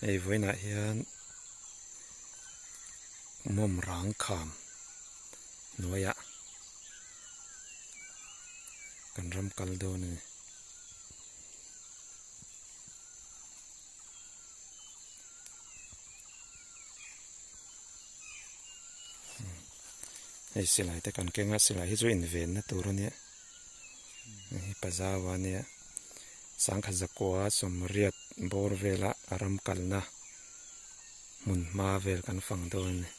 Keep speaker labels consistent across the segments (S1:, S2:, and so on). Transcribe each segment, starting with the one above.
S1: Hei vawiinah hian mawm rang kham hnuaiah kan ram kal dawn a ni. Hei silai te kan keng a silai hi chu invenna tur a nia hei hi pazawa a nia sangkha zakua sawmriat bawr vela a ram kalna hmun hma vel kan fang dawn a ni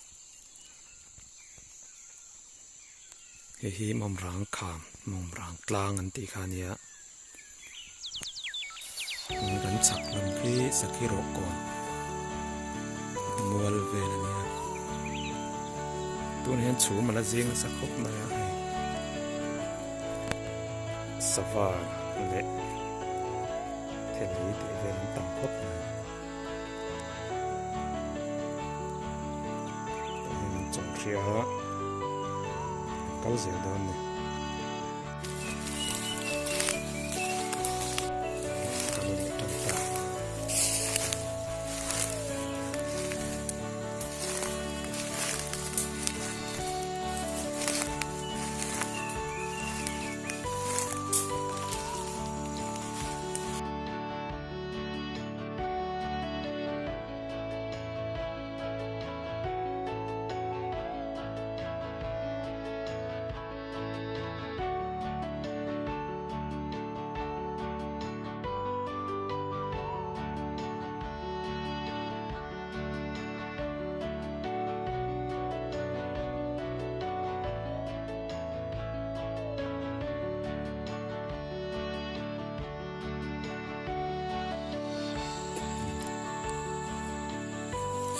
S1: hei hi mawmrang kham mawmrang tlang an tih kha a nia. Kan chhak lam khi sakhi rawh kawn mual vel a nia tunah hian chhum a la zing nasa khawp mai a hei sava leh theli tih vel an tam khawp mai tah hian an chawm hria a an kal zel dawn a ni.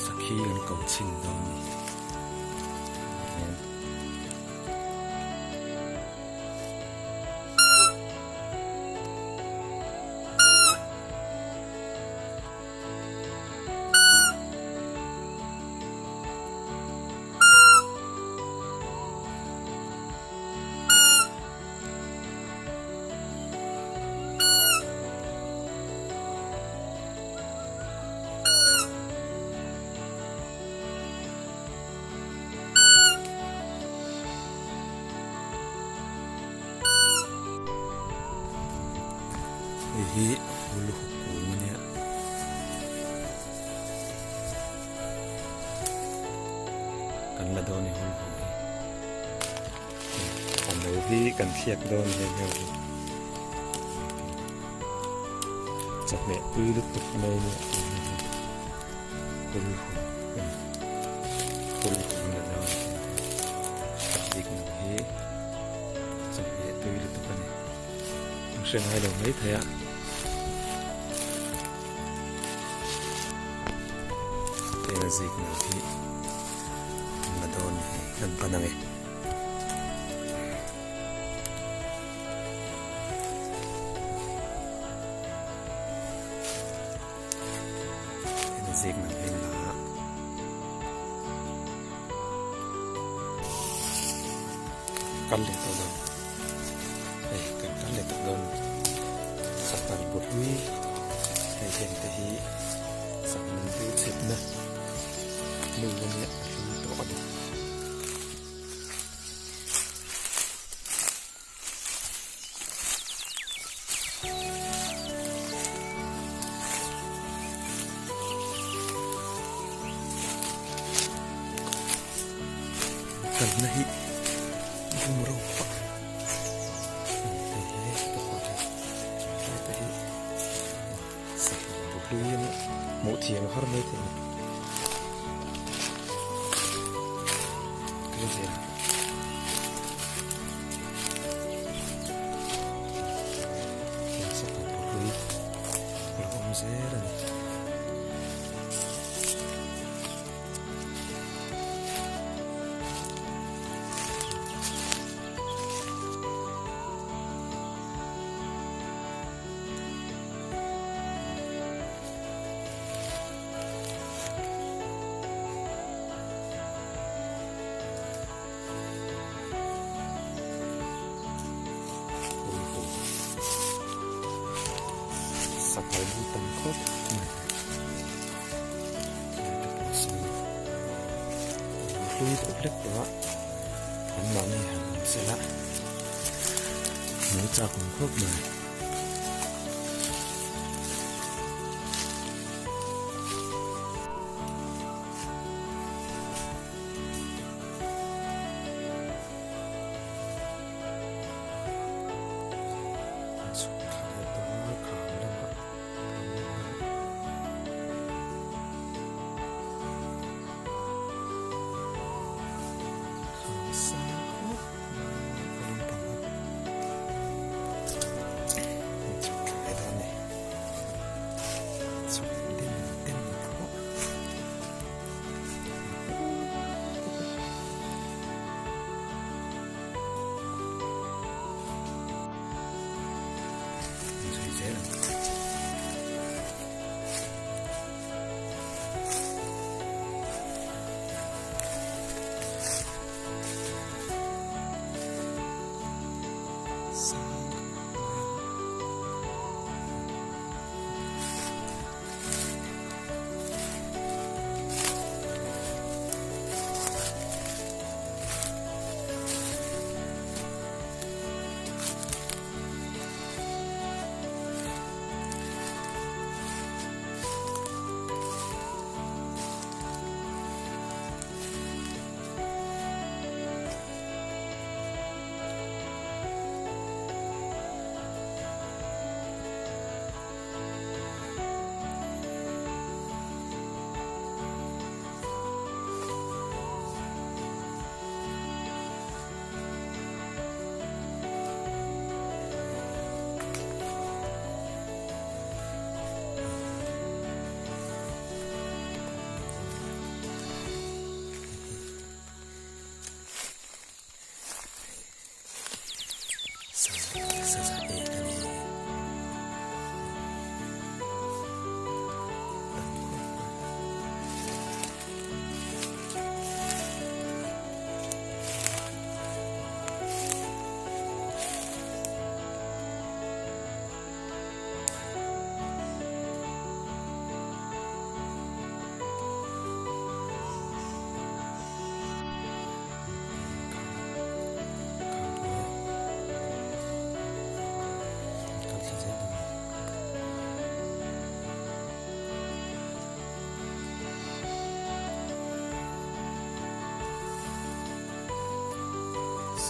S1: Sakhi an ko chhin dawn a ni. Hei hi huluhuk kung a nia kan la dawn a ni huluhuk hi a no hi kan thliak dawn a ni heng hi chawhmeh tui lutuk mai a nia huluhuk a ni. Chawhmeh tui lutuk a ni an hre ngai lo mai thei a heng a zik no hi an la dawn hi kan pan ang e. Zik nang hi la a kal leh tawh dawn hei kan kal leh tawh dawn sangha bu hlui hei heng te hi sangha man tu chhepna hnu a nia a hlui tawh a ni. Kalna hi bumro pah hmuh thiam har mai thei a ni. Zel a ni. hlui deuh hlek tawh a, anmahni han awm sela hmuh chak awm khawp mai. Chhuk thla leh tawh a kham lamah kan awm a. Kham sang khawp mai a khaw lampang a an chhuk thla leh dawn a ni. Chhuk den den khawp. Zui zel ang. Sang Saza ek a ni.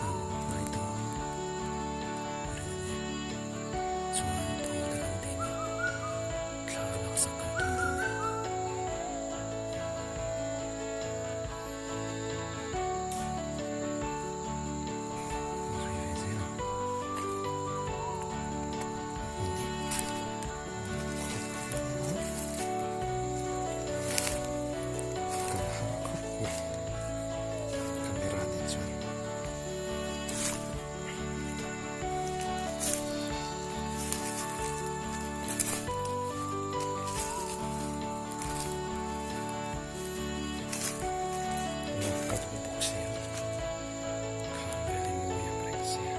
S1: Tam khawp mai. Chuan thaw te kan dim a, thla laksak kan tum dawn a ni. Zui ve zel ang. Hmun hi kan har khawp mai camera nen chuan. Lak ka duh bawk sia kham vel hi mawi ang reng sia.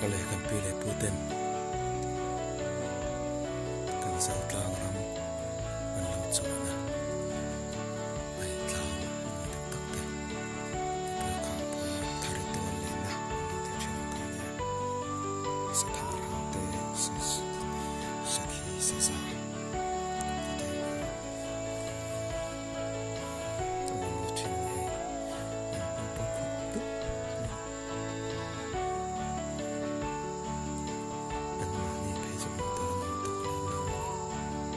S1: Awle kan pi leh pu ten kan zau tlang ram an lo chuan a hei tlang mawi tak tak te mipui khang pui thar tual lenna an lo tih thin ang kha ania sathar ho te sakhi saza tih te ang kha a awm na thin a ni hei an hmang pawh khawp dup mai. Anmahni phei chu hmuh tur an awm tawh lem lo a ni.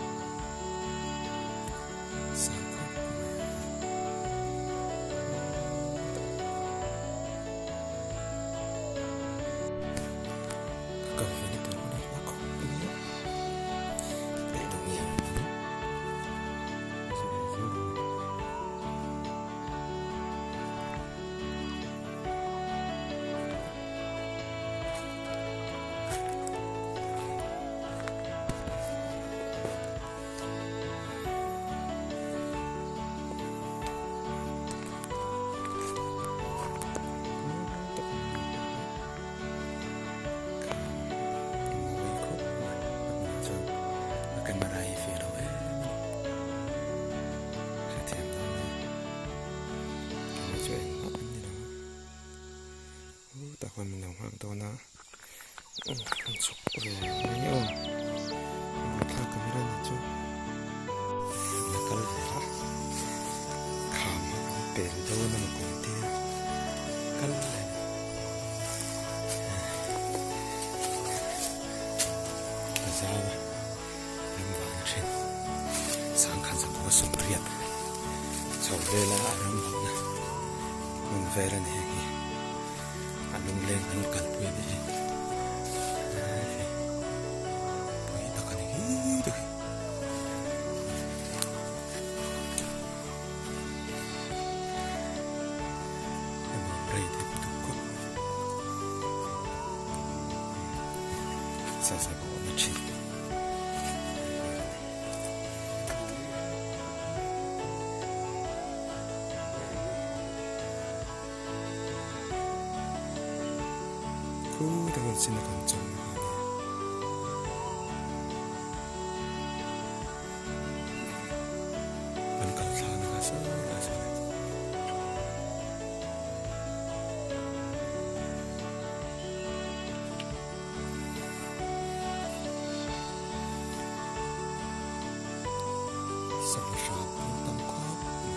S1: Khutah khuan min lo nghak dawn a an chhuk ve mai aw buaithlak camera ni chu la kal ve a kham a kan pel dawn a maw kan tia kal leh a zau a ram vahna thin sangkhat zakua sawmriat chho vela a ram vahna hmun vel a ni heng hi a lungleng an kalpui a nih hi pui tak a ni hi te hi. A nuam rei thei tuk khawp mai saza pawh a awm thin. Khutah khan chin a kan chawm a ni. Kan kal thlak na kha sawtlai sawn a ni. Sava hram an tam khawp mai.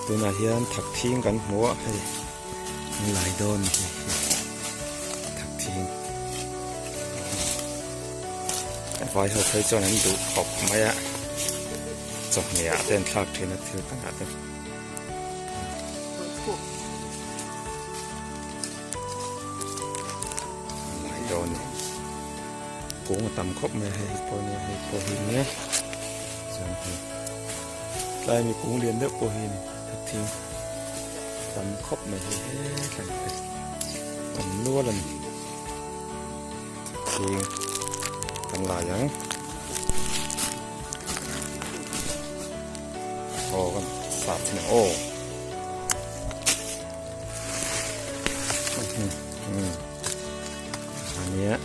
S1: Tunah hian thak thing kan hmu a hei an lai dawn a ni thak thing vai ho phei chuan an duh khawp mai a chawhmeh ah te an thlak thin a thil dangah te. Lai dawn a ni kung a tam khawp mai a hei pawh nia hei pawh hi nia chuan hei tlai mi kung lian deuh pawh hi a ni thing tam khawp mai hei hetlai te awm nual a ni thing kan lai ang aw kan sah chin ang aw ania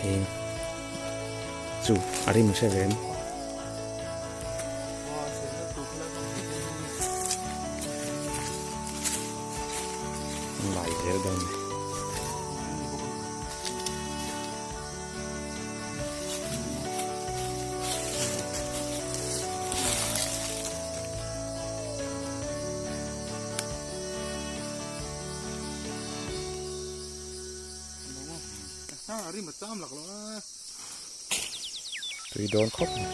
S1: thing chu a rim hre ve em. Lai zel dawn ni. Tui dawn khawp mai.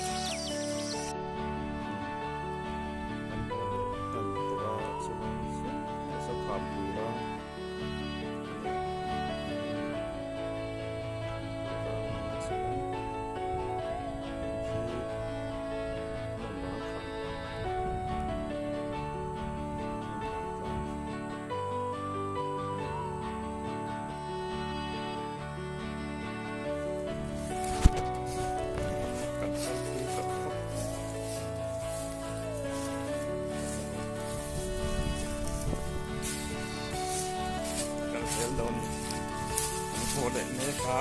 S1: Kal zel dawn an haw leh mek a.